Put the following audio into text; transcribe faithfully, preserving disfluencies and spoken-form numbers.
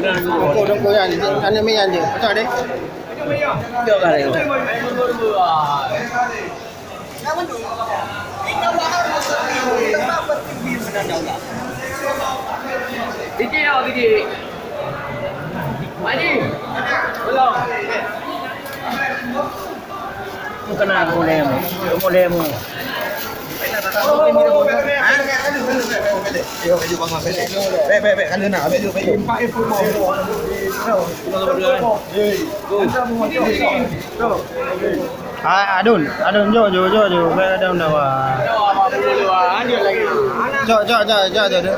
Dongko, dongko nyan, aneuk miet nyan jih. Beutôi deh. Sikit tau, sikit. Mak Haji. Tolong. Keunan mulai mu. Mulai mu. Hai, adun, adun, jok, jok, jok, jok. Baik, adun dah, wah. Jok, jok, jok, jok, jok, jok.